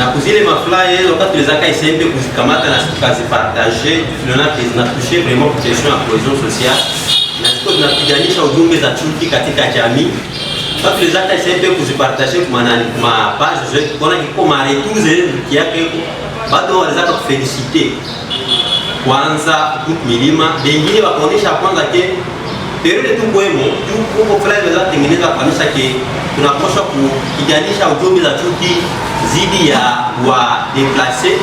Na kuzile maflyers, wakati tuliwezaka isembe kuzikamata na tukazipartager, tuliona que zinatouche vraiment question ya cohésion sociale na ziko zinapiganisha ujumbe za chuki katika jamii. Sasa tuliwezaka isembe kuzipartager kuma nani, kuma page zetu, kuona kiko ma retour yake, bado walizaka kuféliciter kwanza groupe Milima, bengine wakaonyesha kwanza que période tu kwemo juu kuko fulani waweza kutengeneza kuonyesha que tunapaswa kupiganisha ujumbe za chuki zidi ya wa déplacés,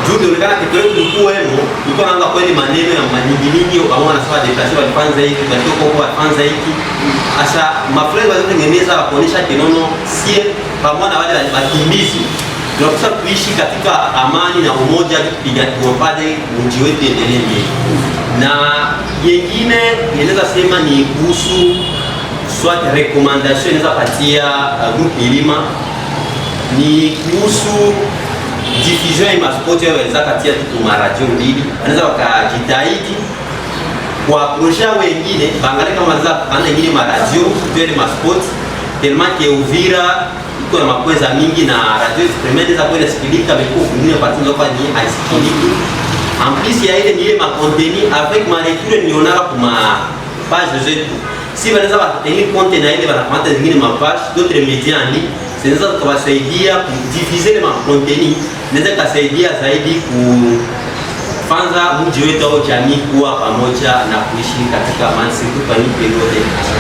juu ilionekana que période tulikuwemo tulikuwa naanza kweli maneno ya manyingi mingi, ambao wanasema déplacés walifanza hivi, walitoka huko walifanza hiki. Asa maflyers walizotengeneza wakuonyesha que non, sie pamoja na wale wakimbizi tunapaswa kuishi katika amani na umoja, tupiga tuwapate mji wetu endelee mbele. Na yengine inaweza sema ni kuhusu soit recommandation inaweza patia groupe Milima ni kuhusu diffusion ya maspoti yao, wanaweza katia tu kwa radio mbili, wanaweza wakajitahidi kwa projet wengine baangalie kama wanaweza kupanda ingine maradio tuele maspoti, tellement que Uvira iko na makweza mingi na radio premier inaweza kuwa inasikilika mais kwingine partie ndio kwa ni haisikiliki. En plus ya ile ni ile ma contenu avec ma retour nionaka kuma page zetu, si wanaweza watenir compte na ile wanakamata zingine ma page d'autres médias en ligne zinaweza kuwasaidia kudiffuser ile ma contenu, inaweza kasaidia zaidi kufanza mji wetu au jamii kuwa pamoja na kuishi katika amani, surtout kwa hii période.